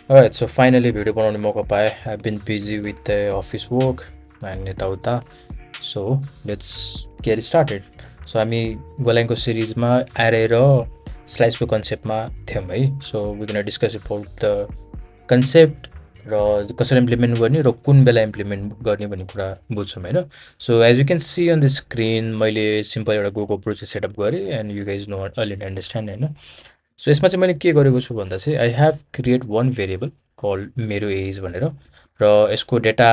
Alright, so finally video बनाउने मौका पाएँ. I've been busy with the office work and यताउता. So let's get started. So हामी गोलाङको सिरिजमा एरे र स्लाइसको कन्सेप्टमा थियौँ है. So we're gonna discuss about the concept र कसरी इम्प्लिमेन्ट गर्ने र कुन बेला इम्प्लिमेन्ट गर्ने भन्ने कुरा बुझ्छौँ होइन. So as you can see on the screen मैले सिम्पल एउटा गोको प्रोजेक्ट सेटअप गरेँ and you guys know already understand होइन. सो यसमा चाहिँ मैले के गरेको छु भन्दा चाहिँ I have create one variable call मेरो एज भनेर र यसको डेटा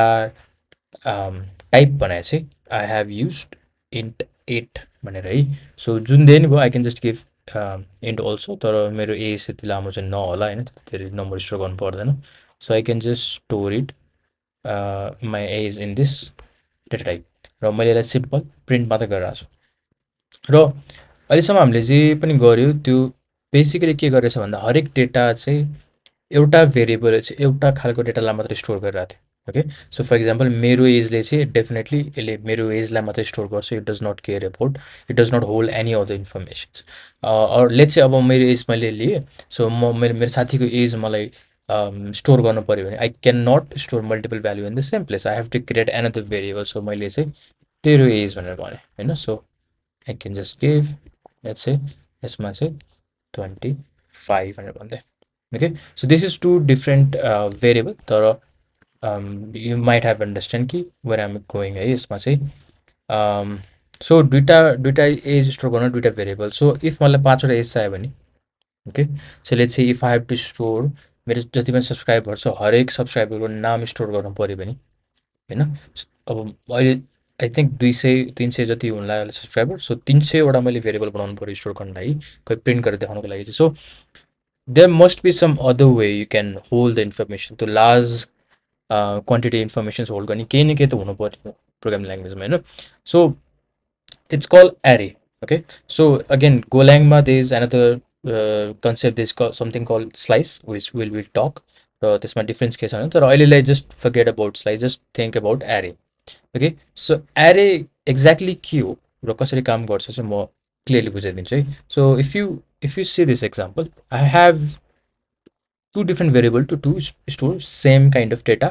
टाइप बनाए चाहिँ आई हेभ युज इन्ट 8 भनेर है. सो जुन दिए नि भयो I can just give int also, तर मेरो एज त्यति लामो चाहिँ नहोला होइन, त्यति धेरै नम्बर स्टोर गर्नु पर्दैन. So I can just store it my age in this data type र मैले यसलाई सिम्पल प्रिन्ट मात्रै गरिरहेको छु. र अहिलेसम्म हामीले जे पनि गऱ्यो त्यो बेसिकली के गरेछ भन्दा हरेक डेटा चाहिँ एउटा भेरिएबल चाहिँ एउटा खालको डेटालाई मात्रै स्टोर गरिरहेको थियो. ओके, सो फर इक्जाम्पल मेरो एजले चाहिँ डेफिनेटली यसले मेरो एजलाई मात्रै स्टोर गर्छ. It does not care about, it does not hold any other informations. Or let's चाहिँ अब मेरो एज मैले लिएँ, सो म मेरो साथीको एज मलाई स्टोर गर्नु पऱ्यो भने I can not store multiple value in the same place. I have to create another variable. So मैले चाहिँ तेरो एज भनेर भनेँ होइन. So I can just give let's चाहिँ यसमा चाहिँ 25 भनेर भन्दै. Okay, so this is two different variable, तर यु माइट हेभ अन्डरस्ट्यान्ड कि वेयर आइम गोइङ है यसमा चाहिँ. सो दुइटा एज स्टोर गर्न दुइटा भेरिएबल. सो इफ मलाई 5वटा एज चाहियो भने okay, so let's say if I have to store मेरो जति पनि सब्सक्राइबर छ हरेक सब्सक्राइबरको नाम स्टोर गर्नु पऱ्यो भने होइन. अब अहिले आई थिङ्क 200-300 जति हुन लाग्यो सब्सक्राइबर. सो 300वटा मैले भेरिएबल बनाउनु पऱ्यो स्टोर गर्नु लागि, खोइ प्रिन्ट गरेर देखाउनुको लागि चाहिँ. So there must be some other way you can hold the information. त्यो लार्ज क्वान्टिटी इन्फर्मेसन्स होल्ड गर्ने केही न केही त हुनु पऱ्यो प्रोग्रामिङ ल्याङ्ग्वेजमा होइन. So it's call array. Okay, so again गोल्याङमा they is another concept, this something call slice which will talk. र त्यसमा डिफ्रेन्स के छ भने, तर अहिलेलाई just forget about slice, just think about array. Okay, so array exactly के हो र कसरी काम गर्छ चाहिँ म क्लियरली बुझाइदिन्छु है. So if you see this example, I have two different variable to store same kind of data,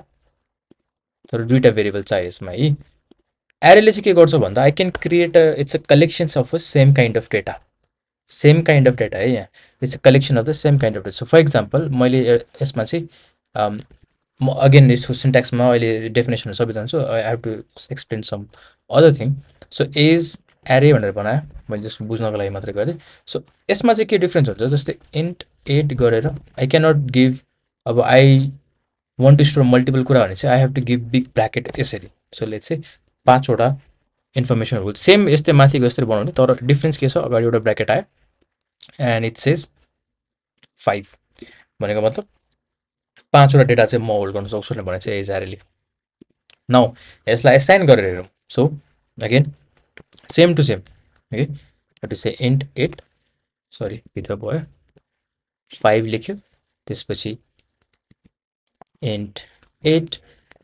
तर दुइटा भेरिएबल चाहियो यसमा है. एरेले चाहिँ के गर्छ भन्दा I can create it's a collections of a same kind of data. Same kind of data है यहाँ, it's a collection of the same kind of data. So for example मैले यसमा चाहिँ म अगेन यसको सिन्ट्याक्समा अहिले डेफिनेसनहरू सबै जान्छु. I have to explain some other thing. So as array भनेर बनायो मैले जस्ट बुझ्नको लागि मात्रै गरेँ. सो यसमा चाहिँ के डिफ्रेन्स हुन्छ, जस्तै इन्ट 8 गरेर आई क्यानट गिभ, अब I want to store multiple कुरा भने चाहिँ I have to give big bracket यसरी. सो लेट्स चाहिँ 5वटा इन्फर्मेसनहरू सेम यस्तै माथिको यसरी बनाउने, तर डिफ्रेन्स के छ, अगाडि एउटा ब्राकेट आयो एन्ड इट सेज 5 भनेको मतलब 5वटा डेटा चाहिँ म होल्ड गर्न सक्छु भने चाहिँ एज एरेले. नाउ यसलाई एसाइन गरेर हेरौँ. So again same to same. Okay, to say int 8, sorry भित्र भयो 5 लेख्यो, त्यसपछि इन्ट 8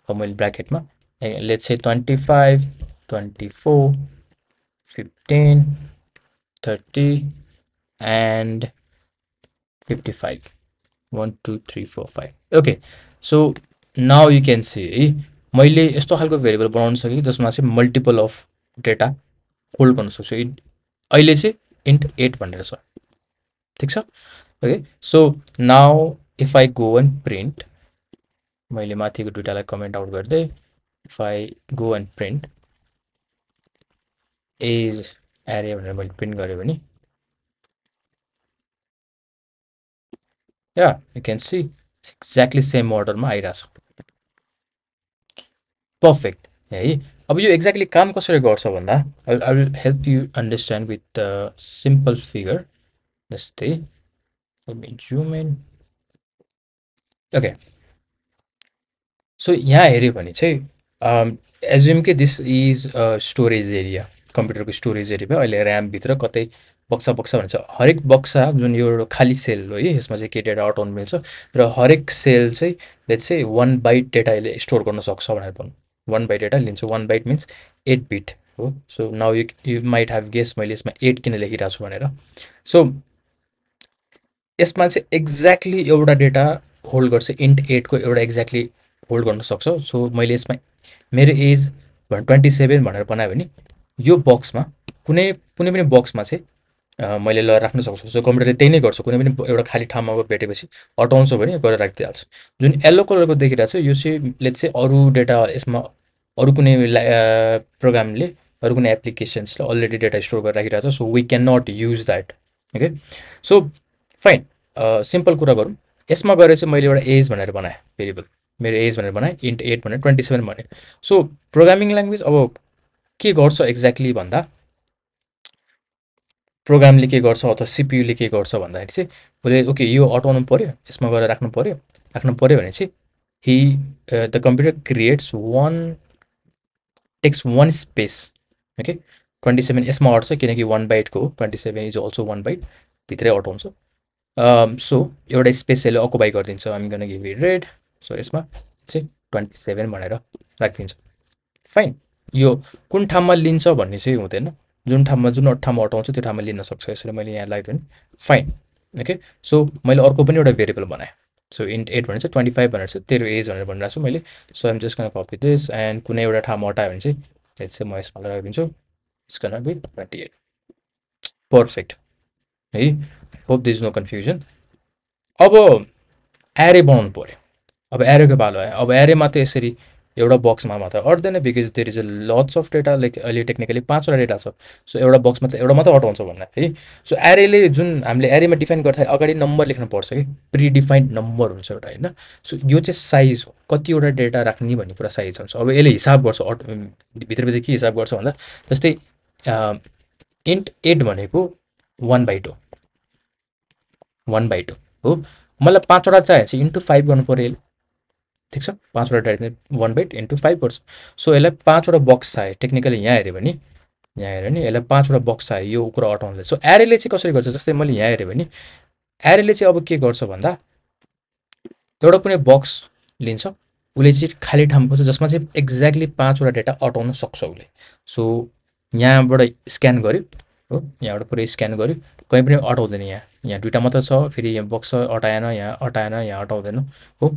अब मैले ब्राकेटमा let's say 25, 24, 15, 30 and 55. 1 2 3 4 5. Okay, so now you can see है मैले यस्तो खालको भेरिएबल बनाउन सकेँ जसमा चाहिँ मल्टिपल अफ डेटा होल्ड गर्न सक्छु. अहिले चाहिँ इन्ट 8 भनेर छ, ठिक छ. Okay, so now if I go and print, मैले माथिको दुइटालाई कमेन्ट आउट गरिदिएँ. If I go and print as array भनेर मैले प्रिन्ट गरेँ भने yeah you can see exactly same अर्डरमा आइरहेछ. पर्फेक्ट है. अब यो एक्ज्याक्टली काम कसरी गर्छ भन्दा I will help you understand with the simple figure. जस्तै जुम इन. ओके, सो यहाँ हेऱ्यो भने चाहिँ एज्युम कि दिस इज स्टोरेज एरिया, कम्प्युटरको स्टोरेज एरिया भयो. अहिले ऱ्यामभित्र कतै बक्सा भन्छ, हरेक बक्सा जुन यो खाली सेल हो है, यसमा चाहिँ के डेटा अटाउनु मिल्छ र हरेक सेल चाहिँ लेट्स चाहिँ 1 बाइट डेटा यसले स्टोर गर्न सक्छ भनेर भनौँ. 1 बाइट डेटा लिन्छ. 1 बाइट मिन्स 8 बिट हो. So now you might have guess मैले यसमा 8 किन लेखिरहेको छु भनेर. सो यसमा चाहिँ एक्ज्याक्टली एउटा डेटा होल्ड गर्छ इन्ट 8 को एउटा एक्ज्याक्टली होल्ड गर्न सक्छ। सो मैले यसमा मेरो एज 27 भनेर बनायो भने यो बक्समा कुनै कुनै पनि बक्समा चाहिँ मैले ल राख्न सक्छु। सो कम्प्युटरले त्यही नै गर्छ, कुनै पनि एउटा खाली ठाउँमा भेटेपछि अटाउँछ भने गरेर राखिदिइहाल्छ। जुन येल्लो कलरको देखिरहेको छ यो चाहिँ लेट्स चाहिँ अरू डेटा यसमा अरू कुनै प्रोग्रामले अरू कुनै एप्लिकेसन्सले अलरेडी डेटा स्टोर गरेर राखिरहेको छ। So we can not use that. Okay, so fine, simple कुरा गरौँ। यसमा गएर चाहिँ मैले एउटा एज भनेर बनाएँ भेरिएबल, मेरो एज भनेर बनाएँ इन्ट 8 भनेर 27 भने। सो प्रोग्रामिङ ल्याङ्ग्वेज अब के गर्छ एक्ज्याक्टली भन्दा प्रोग्रामले के गर्छ अथवा सिपियुले के गर्छ भन्दाखेरि चाहिँ उसले ओके यो अटाउनु पऱ्यो, यसमा गएर राख्नु पऱ्यो भने चाहिँ he the computer creates takes one space. Okay, 27 यसमा अट्छ किनकि 1 बाइटको हो, 27 इज अल्सो 1 बाइट, भित्रै अटाउँछ। सो एउटा स्पेस यसले अकुपाई गरिदिन्छ। हामी गर्न गिभ इट रेड। सो यसमा चाहिँ 27 भनेर राखिदिन्छ। फाइन, यो कुन ठाउँमा लिन्छ भन्ने चाहिँ हुँदैन, जुन ठाउँमा अटाउँछ त्यो ठाउँमा लिन सक्छ। यसरी मैले यहाँ लगाइदिएँ भने फाइन। ओके, सो मैले अर्को पनि एउटा भेरिएबल बनाएँ। सो इन्ट 8 भनेर चाहिँ 25 भनेर चाहिँ तेरो एज भनेर भनिरहेको छु मैले। सो आइम जस्ट गर्न कपी दिस एन्ड कुनै एउटा ठाउँमा अटायो भने चाहिँ लेट्स चाहिँ म यसमा लगाइदिन्छु, इट्स गन बी 28। पर्फेक्ट है, होप दिस नो कन्फ्युजन। अब एरे बनाउनु पऱ्यो। अब एरेको पालो आयो। अब एरेमा त यसरी एउटा बक्समा मात्र अट्दैन, because there is a lots of data. Like अहिले टेक्निकली 5वटा डेटा छ। सो एउटा बक्समा त एउटा मात्रै अटाउँछ भन्दा है। सो एरेले जुन हामीले एरेमा डिफाइन गर्दा अगाडि नम्बर लेख्नु पर्छ कि, प्रिडिफाइन्ड नम्बर हुन्छ एउटा होइन। सो यो चाहिँ साइज हो, कतिवटा डेटा राख्ने भन्ने कुरा साइज हुन्छ। अब यसले हिसाब गर्छ भित्रभित्र के हिसाब गर्छ भन्दा जस्तै इन्ट 8 भनेको 1 बाइट हो, 1 बाइट हो। मलाई 5वटा चाहियो चाहिँ इन्टु 5 गर्नु पऱ्यो यसले, ठिक छ। 5वटा डाइरेक्ट 1 बाइट इन्टु 5 गर्छ। सो यसलाई 5वटा बक्स चाहियो। टेक्निकली यहाँ हेऱ्यो भने यसलाई 5वटा बक्स चाहियो यो कुरा अटाउनलाई। सो एरेले चाहिँ कसरी गर्छ, जस्तै मैले यहाँ हेऱ्यो भने एरेले चाहिँ अब के गर्छ भन्दा एउटा कुनै बक्स लिन्छ, उसले चाहिँ खाली ठाउँ खोज्छ जसमा चाहिँ एक्ज्याक्टली 5वटा डेटा अटाउन सक्छ उसले। सो यहाँबाट स्क्यान गर्यो हो, यहाँबाट पुरै स्क्यान गर्यो, कहीँ पनि अटाउँदैन। यहाँ दुइटा मात्र छ, फेरि यहाँ बक्स अटाएन, यहाँ अटाएन, यहाँ अटाउँदैन हो।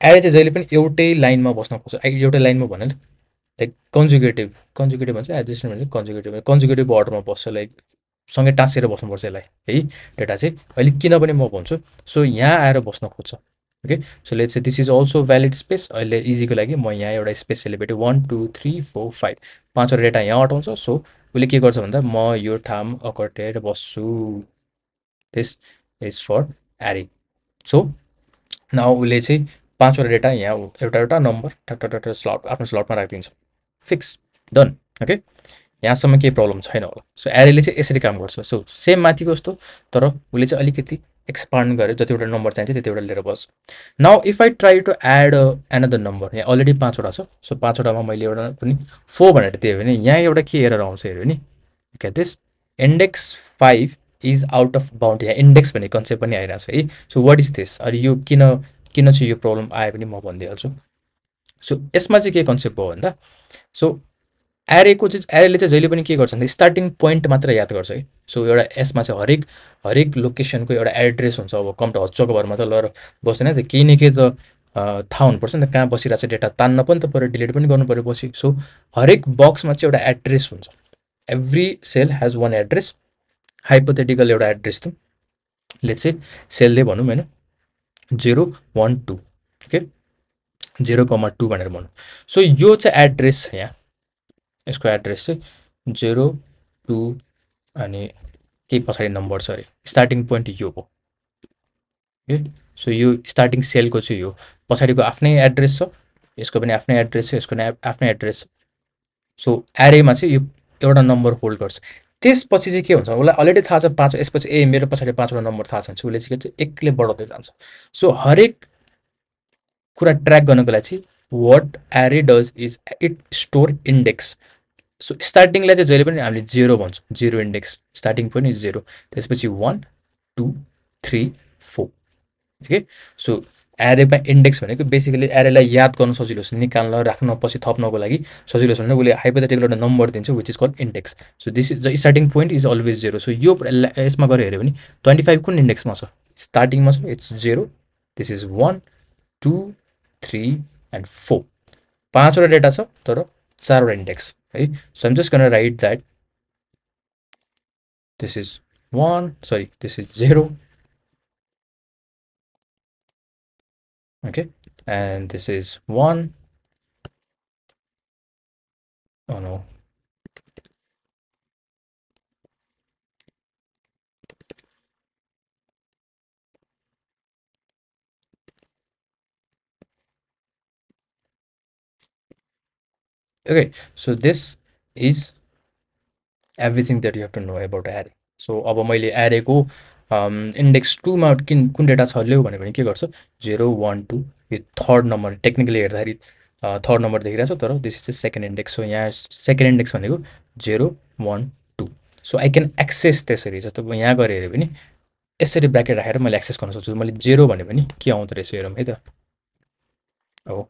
एरे चाहिँ जहिले पनि एउटै लाइनमा बस्न खोज्छ। एउटै लाइनमा भन्यो लाइक कन्जुगेटिभ भन्छ, एडजस्टमेन्ट भन्छ, कन्जुगेटिभ अर्डरमा बस्छ। लाइक सँगै टाँसेर बस्नुपर्छ यसलाई है डेटा चाहिँ। अहिले किन पनि म भन्छु, सो यहाँ आएर बस्न खोज्छ। Okay, so let's say this is also valid space. अहिले इजीको लागि म यहाँ एउटा स्पेस सेलिब्रेट 1 2 3 4 5 5वटा डेटा यहाँ अटाउँछ। सो उसले के गर्छ भन्दा म यो ठाउँ अकटेर बस्छु। दिस इज फर एरे। सो नाउ उसले चाहिँ 5वटा डेटा यहाँ एउटा नम्बर टक स्लट आफ्नो स्लटमा राखिदिन्छ। Fix, done. ओके, यहाँसम्म केही प्रब्लम छैन होला। सो एरेले चाहिँ यसरी काम गर्छ। सो सेम माथिको जस्तो, तर उसले चाहिँ अलिकति एक्सपान्ड गरेर जतिवटा नम्बर चाहिन्छ त्यतिवटा लिएर बस्छ। Now if I try to add another number, यहाँ अलरेडी 5वटा छ। सो 5वटामा मैले एउटा पनि 4 भनेर दिएँ भने यहाँ एउटा के एरर आउँछ हेऱ्यो भने क्या this index 5 is out of bound. यहाँ इन्डेक्स भन्ने कन्सेप्ट पनि आइरहेको छ है। सो वाट इज दिस, अनि यो किन चाहिँ यो प्रब्लम आयो भने म भनिदिइहाल्छु। सो यसमा चाहिँ के कन्सेप्ट भयो भन्दा, सो एरेको चाहिँ एरेले चाहिँ जहिले पनि के गर्छ भने स्टार्टिङ पोइन्ट मात्र याद गर्छ है। सो एउटा यसमा चाहिँ हरेक लोकेसनको एउटा एड्रेस हुन्छ। अब कम्प्युटर हच्चोको भरमा त ल बस्दैन त, केही न केही त थाहा हुनुपर्छ नि त, कहाँ बसिरहेको छ डेटा, तान्न पनि त पऱ्यो, डिलिट पनि गर्नु पऱ्यो पछि। सो हरेक बक्समा चाहिँ एउटा एड्रेस हुन्छ। Every sale has one address, hypothetical एउटा एड्रेस त लेट्स से सेलले भनौँ होइन 0 1 2। ओके, 0,2 भनेर भनौँ। सो यो चाहिँ एड्रेस छ यहाँ, यसको एड्रेस चाहिँ 0 2 अनि केही पछाडि नम्बर छ अरे, स्टार्टिङ पोइन्ट यो हो। ओके, सो यो स्टार्टिङ सेलको चाहिँ यो पछाडिको आफ्नै एड्रेस छ, यसको पनि आफ्नै एड्रेस छ, यसको आफ्नै एड्रेस छ। सो एरेमा चाहिँ यो एउटा नम्बर होल्ड गर्छ। त्यसपछि चाहिँ के हुन्छ, उसलाई अलरेडी थाहा छ 5, यसपछि मेरो पछाडि 5वटा नम्बर थाहा छ भने चाहिँ उसले चाहिँ के भन्छ एकले बढाउँदै जान्छ। सो हरेक कुरा ट्र्याक गर्नको लागि चाहिँ what array does is it store index. So स्टार्टिङलाई चाहिँ जहिले पनि हामीले 0 भन्छौँ, 0 इन्डेक्स, स्टार्टिङ पोइन्ट इज 0, त्यसपछि 1 2 3 4। ओके, सो एरेमा इन्डेक्स भनेको बेसिकली एरेलाई याद गर्न सजिलो छ, निकाल्न राख्न पछि थप्नको लागि सजिलो छ भने उसले हाइपोथेटिकल एउटा नम्बर दिन्छ which is called index. So this is the starting point is always 0। So यो यसमा गएर हेऱ्यो भने 25 कुन इन्डेक्समा छ, स्टार्टिङमा छ, इट्स 0, दिस इज 1 2 3 एन्ड 4 पाँचवटा डेटा छ तर चारवटा इन्डेक्स है so I'm just gun right that this is 1 sorry this is 0 okay and this is 1 oh no okay so this is everything that you have to know about array so अब मैले arrayको index 2 मा कुन data छ ल्याऊ भन्यो भने के गर्छु 0 1 2 यो थर्ड नम्बर टेक्निकली हेर्दाखेरि थर्ड नम्बर देखिरहेको छ तर this is the second index so यहाँ सेकेन्ड इन्डेक्स भनेको 0 1 2 सो आई क्यान एक्सेस त्यसरी जस्तो म यहाँ गएर हेऱ्यो भने यसरी ब्राकेट राखेर मैले एक्सेस गर्न सक्छु मैले 0 भने पनि के आउँदो रहेछ हेरौँ है त हो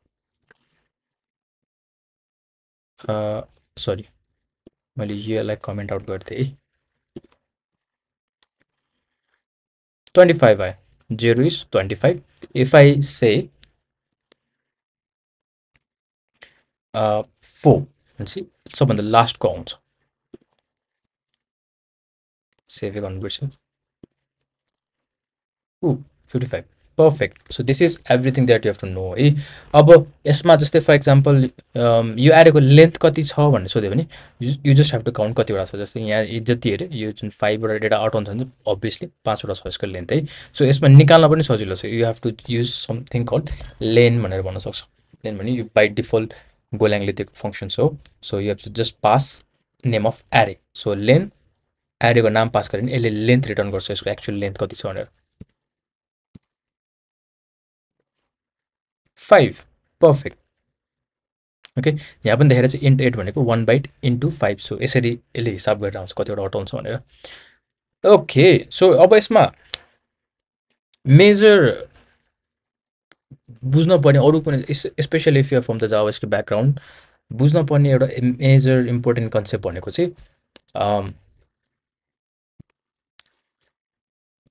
सरी मैले यसलाई कमेन्ट आउट गर्थेँ है 25 आयो 0 is 25 if I say 4 भनेपछि सबभन्दा लास्टको आउँछ सेभ गर्नुपर्छ ऊ 55 perfect so this is everything that you have to know है अब यसमा जस्तै फर इक्जाम्पल यो एरेको लेन्थ कति छ भनेर सोध्यो भने you just have to count कतिवटा छ जस्तै यहाँ जति हेऱ्यो यो जुन 5वटा डेटा आउट हुन्छ अभियसली 5वटा छ यसको लेन्थ है सो यसमा निकाल्न पनि सजिलो छ you have to use something called len भनेर भन्न सक्छ लेन भने यो बाई डिफल्ट गोल्याङले दिएको फङ्सन्स हो so you have to just pass name of array so len एरेको नाम पास गऱ्यो भने यसले लेन्थ रिटर्न गर्छ यसको एक्चुअल लेन्थ कति छ भनेर 5 पर्फेक्ट ओके यहाँ पनि देखेर चाहिँ इन्ट 8 भनेको 1 बाइट इन्टु 5 सो यसरी यसले हिसाब गरेर आउँछ कतिवटा अटाउँछ भनेर ओके सो अब यसमा मेजर बुझ्न पर्ने अरू कुनै especially if you from the JavaScript background बुझ्न पर्ने एउटा मेजर इम्पोर्टेन्ट कन्सेप्ट भनेको चाहिँ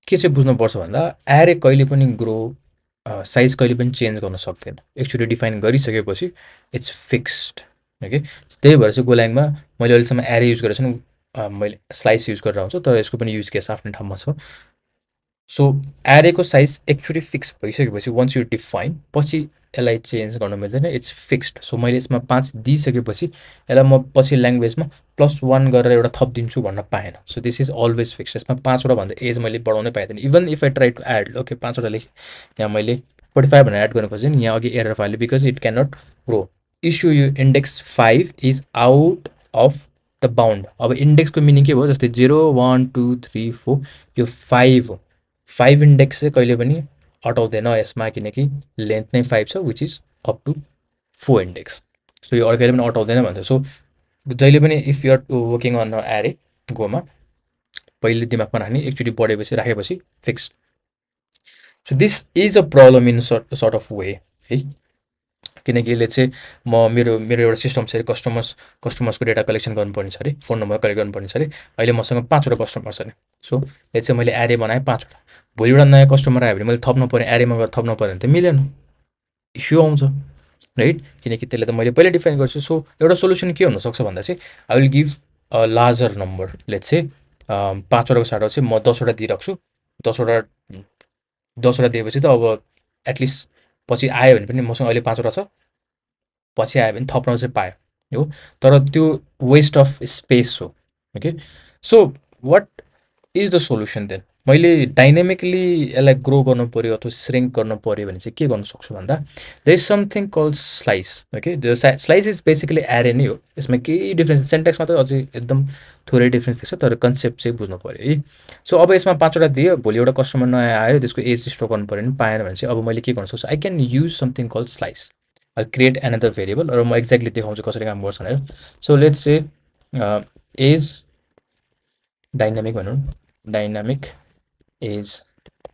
के चाहिँ बुझ्नुपर्छ भन्दा एरे कहिले पनि ग्रो साइज कहिले पनि चेन्ज गर्न सक्दैन एकचोटि डिफाइन गरिसकेपछि इट्स फिक्स्ड ओके त्यही भएर चाहिँ गोल्याङमा मैले अहिलेसम्म एरे युज गरेको छैन मैले स्लाइस युज गरेर आउँछु तर यसको पनि युज केस आफ्नै ठाउँमा छ सो एरेको साइज एकचोटि फिक्स भइसकेपछि वन्स यु डिफाइन पछि यसलाई चेन्ज गर्न मिल्दैन इट्स फिक्स्ड सो मैले यसमा 5 दिइसकेपछि यसलाई म पछि ल्याङ्ग्वेजमा +1 गरेर एउटा थप दिन्छु भन्न पाएन so this is always fixed यसमा 5वटा भन्दा एज मैले बढाउनै पाइँदैन even if I try to add okay 5वटा लेखेँ यहाँ मैले 45 भनेर एड गर्न खोजेँ नि यहाँ अघि एरर फाल्यो because it can not grow issue यो index 5 is out of the bound अब इन्डेक्सको मिनिङ के भयो जस्तै 0 1 2 3 4 यो 5 हो 5 इन्डेक्स चाहिँ कहिले पनि अटाउँदैन यसमा किनकि लेन्थ नै 5 छ which is up to 4 index so यो कहिले पनि अटाउँदैन भन्छ सो जहिले पनि if you're working on a array गोमा पहिले दिमागमा राख्ने एकचोटि बढेपछि राखेपछि fix so this is a problem in sort of way है किनकि यसले चाहिँ म मेरो मेरो एउटा सिस्टम छ अरे कस्टमर्सको डेटा कलेक्सन गर्नुपर्ने छ अरे फोन नम्बर कलेक्ट गर्नुपर्ने छ अरे अहिले मसँग 5वटा कस्टमर छ अरे सो यो चाहिँ मैले एरे बनाएँ 5वटा भोलि एउटा नयाँ कस्टमर आयो भने मैले थप्नु पऱ्यो एरेमा गएर थप्नु पऱ्यो भने त मिलेन इस्यु आउँछ राइट किनकि त्यसले त मैले पहिल्यै डिफाइन गर्छु सो एउटा सोल्युसन के हुनसक्छ भन्दा चाहिँ I will give a larger number let's चाहिँ 5वटाको साटो चाहिँ म 10वटा दिइराख्छु 10वटा दिएपछि त अब एटलिस्ट पछि आयो भने पनि मसँग अहिले 5वटा छ पछि आयो भने थप्न चाहिँ पायो हो तर त्यो वेस्ट अफ स्पेस हो okay so what is the solution then मैले डाइनामिकली यसलाई ग्रो गर्नु पऱ्यो अथवा श्रिङ्क गर्नु पऱ्यो भने चाहिँ के गर्नु सक्छु भन्दा the is something called slice okay the slice is basically array नै हो यसमा केही डिफ्रेन्स सेन्टेक्समा त अझै एकदम थोरै डिफ्रेन्स देख्छ तर कन्सेप्ट चाहिँ बुझ्नु पऱ्यो है सो अब यसमा 5वटा दियो भोलि एउटा कस्टमर नयाँ आयो त्यसको एज स्टोर गर्नु पऱ्यो भने पाएन भने चाहिँ अब मैले के गर्नु सक्छु I can use something called slice I create another variable र म एक्ज्याक्टली देखाउँछु कसरी काम गर्छ भनेर so let's say as dynamic भनौँ डाइनामिक एज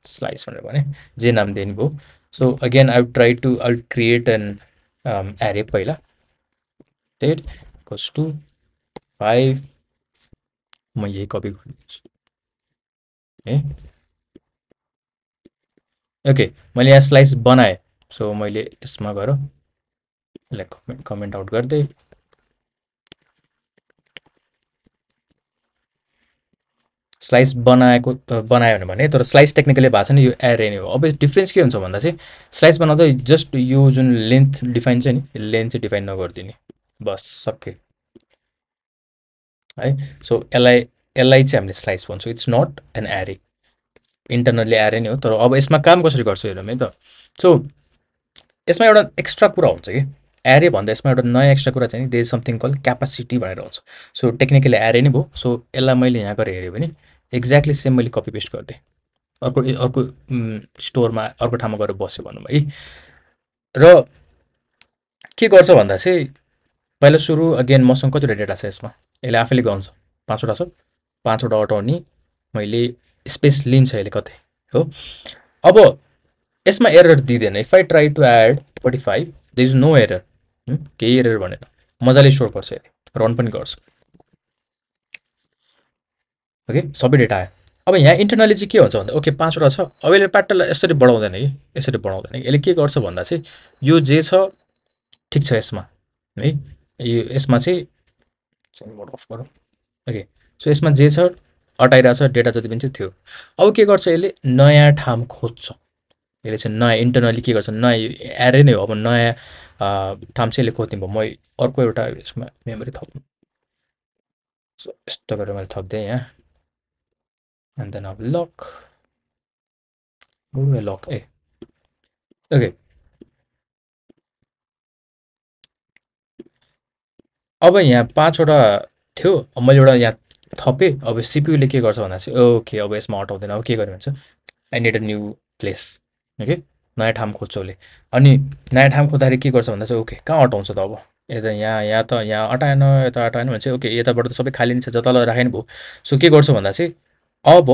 स्लाइस भनेर भने जे नाम दिने भयो so again I try to I create an array पहिला डेट इक्वल्स टु 5 म यही कपी गरिदिन्छु है ओके, मैले यहाँ स्लाइस बनाएँ। सो मैले यसमा गएर यसलाई कमेन्ट आउट गरिदिएँ। स्लाइस बनायो भने तर स्लाइस टेक्निकली भएको छैन, यो एरे नै हो। अब डिफ्रेन्स के हुन्छ भन्दा चाहिँ स्लाइस बनाउँदा जस्ट यो जुन लेन्थ डिफाइन छ नि, लेन्थ चाहिँ डिफाइन नगरिदिने, बस सके है। सो यसलाई चाहिँ हामीले स्लाइस भन्छौँ, it's not an array. Internally array नै हो, तर अब यसमा काम कसरी गर्छु हेरौँ है त। सो यसमा एउटा एक्स्ट्रा कुरा हुन्छ कि एरे भन्दा यसमा एउटा नयाँ एक्स्ट्रा कुरा चाहिँ they is something call capacity भनेर हुन्छ। सो टेक्निकली एरे नै भयो। सो यसलाई मैले यहाँ गएर हेऱ्यो भने एक्ज्याक्टली सेम मैले कपी पेस्ट गरिदिएँ, अर्को अर्को स्टोरमा अर्को ठाउँमा गएर बस्यो भनौँ है। र के गर्छ भन्दा चाहिँ पहिला सुरु अगेन मसँग कतिवटा डेटा छ यसमा, यसले आफैले गन्छ 5वटा छ, 5वटा अटाउने मैले स्पेस लिन्छ यसले कतै हो। अब यसमा एरर दिँदैन। If I try to add 45 there is no error, केही एरर भनेन, मजाले स्टोर गर्छ यसले, रन पनि गर्छ। ओके, सबै डेटा आयो। अब यहाँ इन्टरनली चाहिँ के हुन्छ भन्दा ओके 5वटा छ, अब यसले प्याटर्नलाई यसरी बढाउँदैन कि यसरी बढाउँदैन कि, यसले के गर्छ भन्दा चाहिँ यो जे छ ठिक छ यसमा है, यो यसमा चाहिँ मोड अफ गरौँ। ओके, सो यसमा जे छ हटाइरहेछ, डेटा जति पनि थियो। अब के गर्छ यसले नयाँ ठाउँ खोज्छ। यसले चाहिँ नयाँ इन्टरनली के गर्छ, नयाँ एरे नै हो। अब नयाँ ठाउँ चाहिँ यसले खोज्ने भयो। म अर्को एउटा यसमा मेमोरी थप्नु, सो यस्तो गरेर मैले थप्दिएँ यहाँ, एन्ड देन अब लक लक ए ओके। अब यहाँ 5वटा थियो, अब मैले एउटा यहाँ थपेँ। अब सिपियूले के गर्छ भन्दा चाहिँ ओके अब यसमा हटाउँदैन। अब के गर्ने भन्छ, I need a new place. Okay, नयाँ ठाउँ खोज्छ उसले। अनि नयाँ ठाउँ खोज्दाखेरि के गर्छ भन्दा चाहिँ ओके कहाँ हटाउँछ त, अब यता यहाँ त यहाँ हटाएन, यता हटाएन भने चाहिँ ओके यताबाट त सबै खाली नै छ, जता लगाएर राखेन भयो। सो के गर्छ भन्दा चाहिँ अब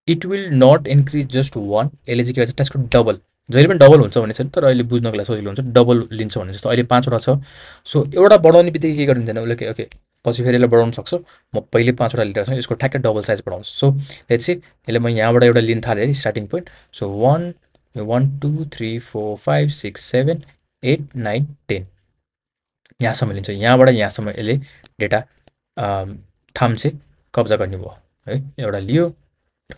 it will not increase just one, यसले चाहिँ के गर्छ त्यसको डबल, जहिले पनि डबल हुन्छ भने चाहिँ, तर अहिले बुझ्नको लागि सजिलो हुन्छ डबल लिन्छ भने जस्तो अहिले 5वटा छ। सो एउटा बढाउने बित्तिकै के गरिदिन्छ उसले कि ओके पछि फेरि यसलाई बढाउन सक्छ, म पहिले 5वटा लिएर छु, यसको ठ्याक्कै डबल साइज बढाउँछु। सो लेट्स सी यसले म यहाँबाट एउटा लिन थालेँ अरे स्टार्टिङ पोइन्ट। सो 1 1 2 3 4 5 6 7 8 9 10 यहाँसम्म लिन्छ, यहाँबाट यहाँसम्म यसले डेटा ठाउँ चाहिँ कब्जा गर्ने भयो है। एउटा लियो,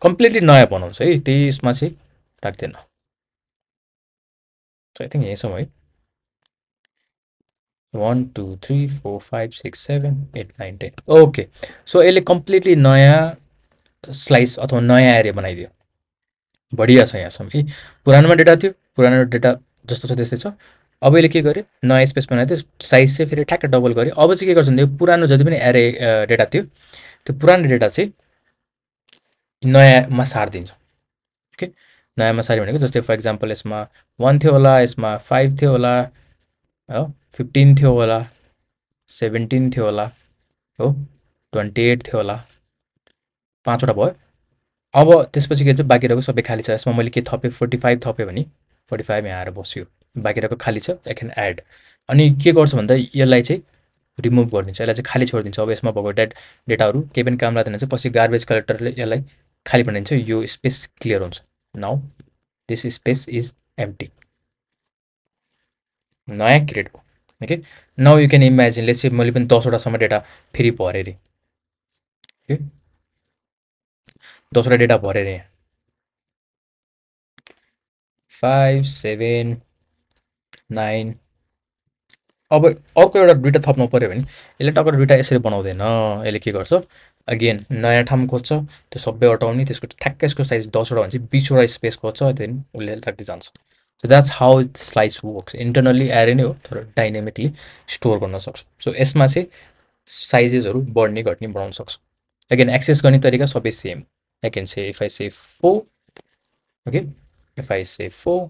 कम्प्लिटली नयाँ बनाउँछ है, त्यसमा चाहिँ राख्दैन। सो आई थिङ्क यहीँसम्म है, 1 2 3 4 5 6 7 8 9 10 ओके। सो यसले कम्प्लिटली नयाँ स्लाइस अथवा नयाँ एरे बनाइदियो, बढिया छ यहाँसम्म है। पुरानोमा डेटा थियो, पुरानो डेटा जस्तो छ त्यस्तै छ। अब यसले के गर्यो नयाँ स्पेस बनाइदियो, साइज चाहिँ फेरि ठ्याक्कै डबल गर्यो। अब चाहिँ के गर्छ भने पुरानो जति पनि एरे डेटा थियो त्यो पुरानो डेटा चाहिँ नयाँमा सारिदिन्छ। ओके, नयाँमा सार्यो भनेको जस्तै फर इक्जाम्पल यसमा 1 थियो होला, यसमा 5 थियो होला हो, 15 थियो होला, 17 थियो होला हो, 28 थियो होला, 5वटा भयो। अब त्यसपछि के भन्छ बाँकी रहेको सबै खाली छ। यसमा मैले के थपेँ 45 थपेँ भने 45 यहाँ आएर बस्यो, बाँकी रहेको खाली छ, आई क्यान एड। अनि के गर्छ भन्दा यसलाई चाहिँ रिमुभ गरिदिन्छ, यसलाई चाहिँ खाली छोडिदिन्छ। अब यसमा भएको डेटाहरू केही पनि काम लाग्दैन चाहिँ पछि गार्बेज कलेक्टरले यसलाई खाली बनाइदिन्छ, यो स्पेस क्लियर हुन्छ। Now this space is empty, नयाँ क्रिएट भयो। Okay, now you can imagine let's say मैले पनि 10वटासम्म डेटा फेरि भरेँ अरे, ओके 10वटा डेटा भरेँ अरे, यहाँ 5 7 9। अब अर्को एउटा दुइटा थप्नु पऱ्यो भने यसले टक्कर दुइटा यसरी बनाउँदैन, यसले के गर्छ अगेन नयाँ ठाउँ खोज्छ, त्यो सबै हटाउने, त्यसको ठ्याक्कै यसको साइज 10वटा भने चाहिँ 20वटा स्पेस खोज्छ, त्यहाँदेखि उसले राख्दै जान्छ। So that's how slice works. Internally array नै हो तर डाइनामिकली स्टोर गर्न सक्छ। सो यसमा चाहिँ साइजेसहरू बढ्ने घट्ने बढाउन सक्छ। अगेन एक्सेस गर्ने तरिका सबै same. I can say if I say 4 okay, if I say 4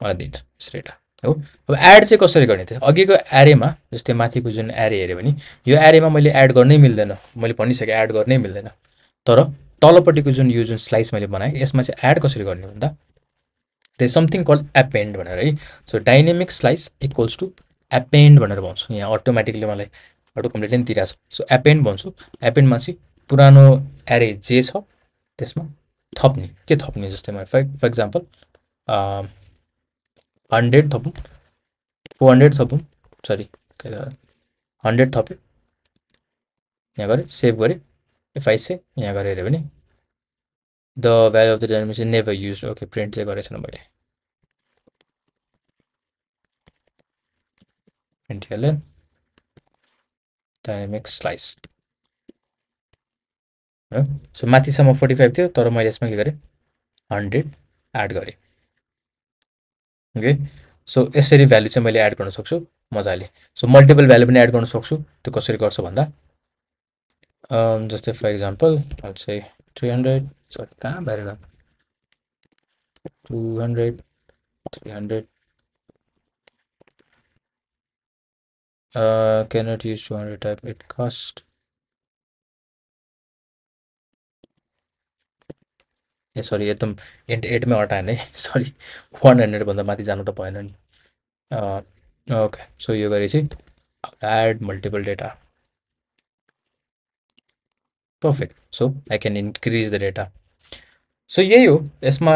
मलाई दिन्छ यसरी डेटा हो। अब एड चाहिँ कसरी गर्ने थियो, अघिको एरेमा जस्तै माथिको जुन एरे हेऱ्यो भने यो एरेमा मैले एड गर्नै मिल्दैन, मैले भनिसकेँ एड गर्नै मिल्दैन। तर तलपट्टिको यो जुन स्लाइस मैले बनाएँ यसमा चाहिँ एड कसरी गर्ने भन्दा त्यही समथिङ कल एपेन्ड भनेर है। So dynamic slice equals to append भनेर भन्छु, यहाँ अटोमेटिकली मलाई अटो कम्प्लिटली दिइरहेको छ। सो एपेन्ड भन्छु, एपेन्डमा चाहिँ पुरानो एरे जे छ त्यसमा थप्ने के थप्ने जस्तै मैले फर इक्जाम्पल 100 थपौँ 400 थपौँ सरी 100 थप्यो यहाँ गरेँ सेभ गरेँ इफ आई से यहाँ गरेर हेऱ्यो भने the value of the dimension never use okay print चाहिँ गरेको छैन मैले प्रिन्ट हेलेन डाइनामिक स्लाइस हो सो माथिसम्म 45 थियो तर मैले यसमा के गरेँ 100 एड गरेँ ओके सो यसरी भ्यालु चाहिँ मैले एड गर्न सक्छु मजाले सो मल्टिपल भ्यालु पनि एड गर्न सक्छु त्यो कसरी गर्छ भन्दा जस्तै फर इक्जाम्पल चाहिँ 300 सरी कहाँ बाहिर गयो 200 300 cannot use 200 type it cost A sorry एकदम एडमै हटाएन है सरी 100 भन्दा माथि जानु त भएन नि ओके सो यो गरेपछि add multiple data perfect so I can increase the data so यही हो यसमा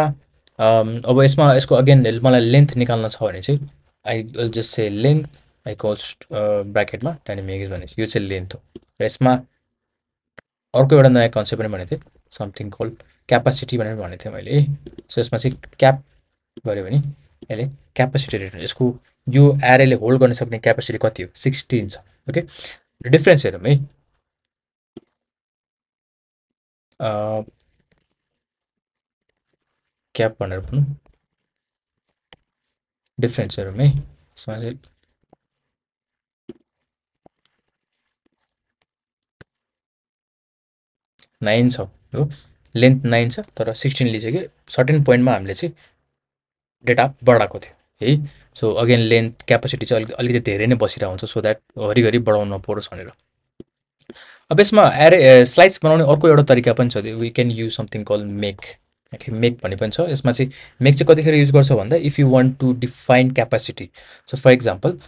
अब यसमा यसको अगेन मलाई लेन्थ निकाल्न छ भने चाहिँ I will just say length I cast ब्राकेटमा डाइनामिक्स भने यो चाहिँ लेन्थ हो र यसमा अर्को एउटा नयाँ कन्सेप्ट पनि भनेको थिएँ समथिङ कल क्यापासिटी भनेर भनेको थिएँ मैले सो यसमा चाहिँ क्याप गऱ्यो भने यसले क्यापासिटी रेट यसको यो एरेले होल्ड गर्न सक्ने क्यापासिटी कति हो 16 छ ओके डिफ्रेन्स हेरौँ है क्याप भनेर भनौँ डिफ्रेन्स हेरौँ है यसमा चाहिँ नाइन छ हो लेन्थ 9 छ तर 16 लिइसक्यो सर्टेन पोइन्टमा हामीले चाहिँ डेटा बढाएको थियो है सो अगेन लेन्थ क्यापासिटी चाहिँ अलिकति धेरै नै बसिरहेको हुन्छ सो द्याट घरिघरि बढाउनु नपरोस् भनेर अब यसमा स्लाइस बनाउने अर्को एउटा तरिका पनि छ we can use something call make okay make भन्ने पनि छ यसमा चाहिँ मेक चाहिँ कतिखेर युज गर्छ भन्दा if you want to define capacity so for example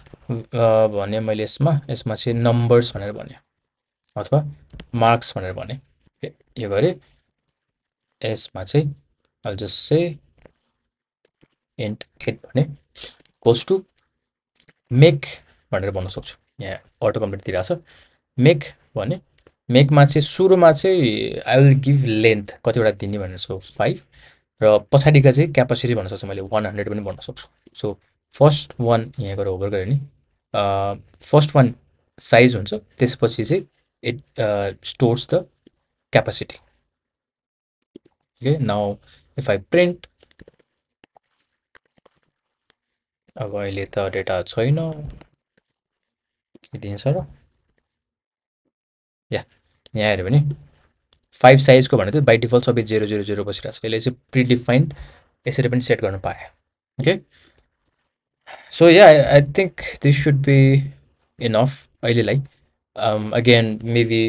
भने मैले यसमा चाहिँ नम्बर्स भनेर भने अथवा मार्क्स भनेर भने यो गरेँ यसमा चाहिँ I'll just say int get भने goes to make भनेर भन्न सक्छु यहाँ अटो कम्प्लिट दिइरहेको छ मेक भने मेकमा चाहिँ सुरुमा चाहिँ आई विल गिभ लेन्थ कतिवटा दिने भनेर सो 5 र पछाडिका चाहिँ क्यापासिटी भन्न सक्छु मैले 100 पनि भन्न सक्छु सो फर्स्ट वान यहाँ गएर ओभर गरेँ नि फर्स्ट वान साइज हुन्छ त्यसपछि चाहिँ it stores the capacity okay now if I print अब अहिले त डेटा छैन के दिन्छ र या यहाँ हेऱ्यो भने 5 साइजको भनेको थियो बाई डिफल्ट सबै 000 बसिरहेको छ यसले चाहिँ प्रिडिफाइन्ड यसरी पनि सेट गर्न पाएँ okay so yeah I think this should be enough अहिलेलाई अगेन मेबी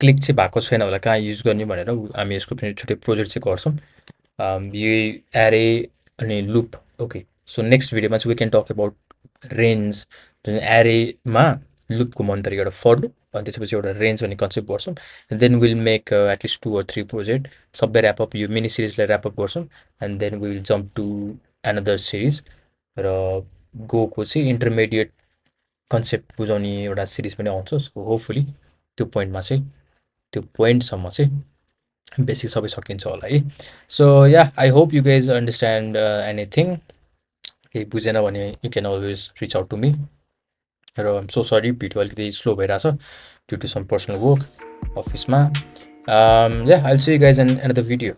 क्लिक चाहिँ भएको छैन होला कहाँ युज गर्ने भनेर हामी यसको पनि छुट्टै प्रोजेक्ट चाहिँ गर्छौँ यही एरे अनि लुप ओके सो नेक्स्ट भिडियोमा चाहिँ we can talk about range जुन एरेमा लुपको मन तरिकाबाट फर्नु अनि त्यसपछि एउटा रेन्ज भन्ने कन्सेप्ट गर्छौँ then will make at least 2 or 3 project सबै ऱ्यापअप यो मिनी सिरिजलाई ऱ्यापअप गर्छौँ and then will jump to another series र गोको चाहिँ इन्टरमिडिएट कन्सेप्ट बुझाउने एउटा सिरिज पनि आउँछ सो होपफुली त्यो पोइन्टमा चाहिँ त्यो पोइन्टसम्म चाहिँ बेसिक सबै सकिन्छ होला है so yeah I hope you guys understand anything केही बुझेन भने you can always reach out to me र आइम सो सरी भिडियो अलिकति स्लो भइरहेछ due to some personal work अफिसमा yeah I will see you guys in another video